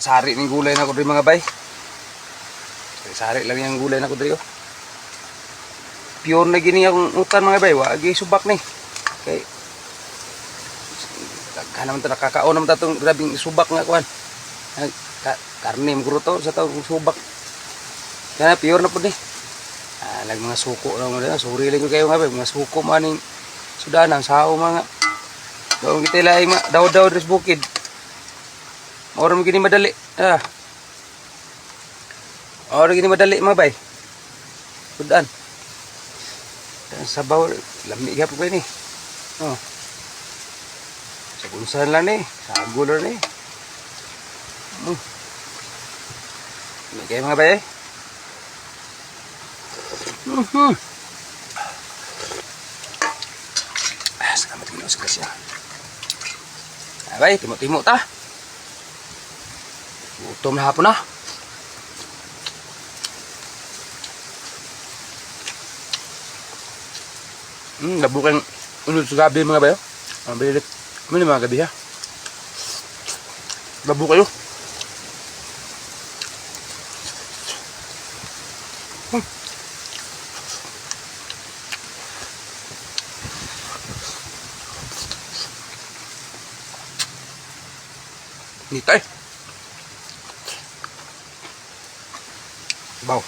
Sari ning gulay na ko diri, mga bay. Sari lang yung gulay na ko diri oh. Pure na gini akong utan, mga bay, wa gi subak ni. Kay daghan naman ta nakakaon naman ta tong grabing subak nga kuan. Karne mo to sa tawag subak. Kaya pure na pud ni. Ah, lag mga suko lang mo diri. Sorry lang ko kayo nga bay, mga suko man ning sudanan sao mga. Daw kita laing ma daw-daw diri sa bukid. Oro mo gini madali. Ah. Oro gini madali, mga bay. Sudan. Sabaw, lami gyapon ba ni. Oh. Sa kunsan lang ni, sago lang ni. Lami kayo, mga bay. Ah, salamat Ginoo sa grasya. Ah, bay, timo-timo ta. Gutom na hapon na. Labo kang unod sa gabi, mga bayo. Ang bilit. Ano mga gabi ha? Labo kayo. Nita eh. Baw.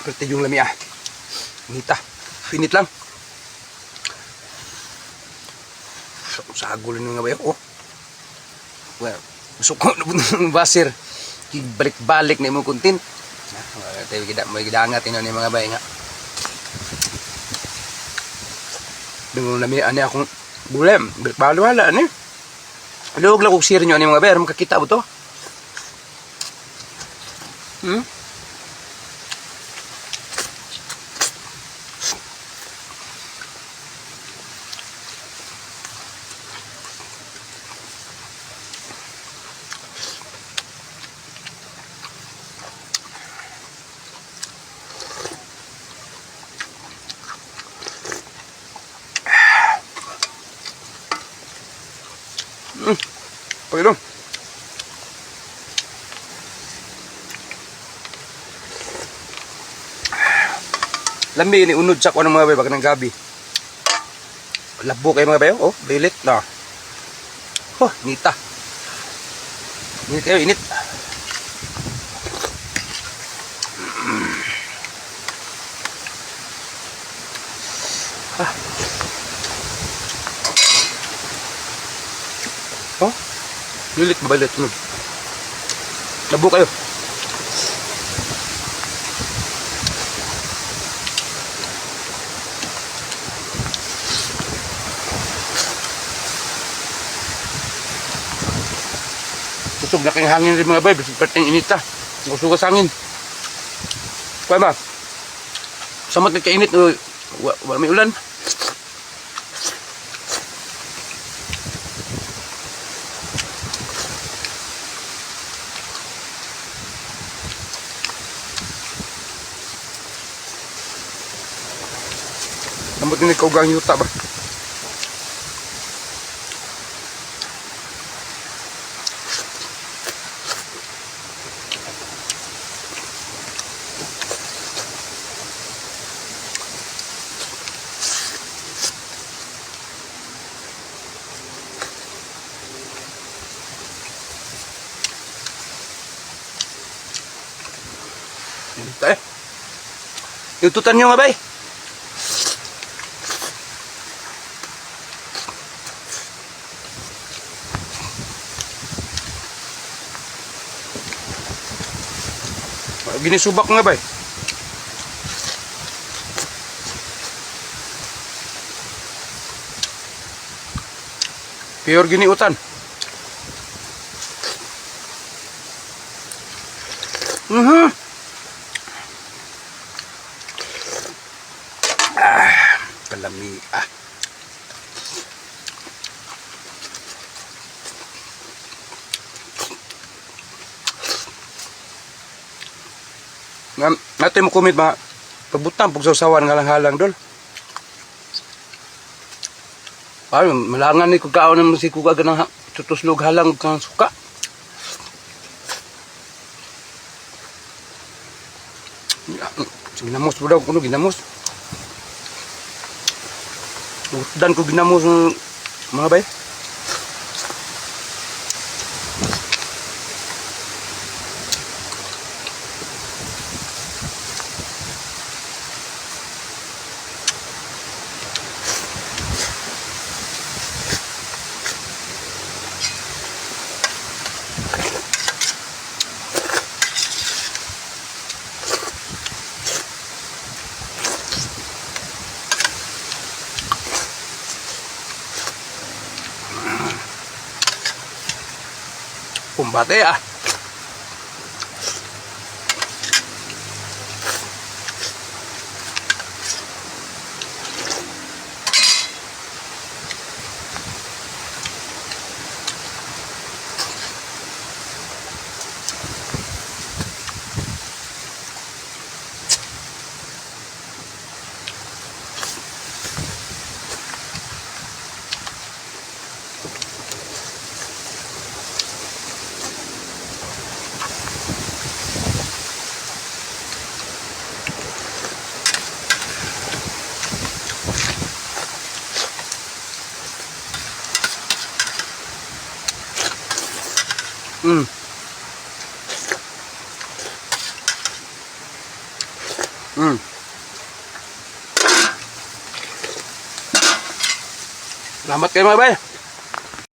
Pwerte yung lami ah. Nita. Finit lang. Sagol nga ba yun? Oh. Well, gusto ko na po ng basir. Balik-balik na imong content. Ah, tayo gida, may gidangat ino ni mga bay nga. Dungo na mi ani akong gulem. Balik wala ni. Lug lang kog share nyo ani, mga bay, aron makakita mo to. Pagilong. Lami ni unod sa kuan mga bay ng gabi. Labo kay, mga bayo. Oh, bilit na. Oh, nita. Init kayo, init. Ah. Oh, lilit ba balit? Labo kayo. Kusog na kayong hangin rin, mga bay. Bisag perting inita. Kusog sa hangin. Kaya ba? Samot na kainit. Wa, wa may ulan. Samot ni kaugang yuta ba? Inita eh. Yututan nyo nga bay. Ginisubak nga bay. Pure giniutan. Ah, kalami ah. Nga, natin mo comment mga pabutang pag sausawan nga lang halang dol. Ay, malangan ni kugkaon naman si kuga ganang tutuslog halang kang suka. Ginamos po daw kuno ginamos. Utdan ko ginamos, mga bay. Kumbate ah. Salamat kayo, mga bay.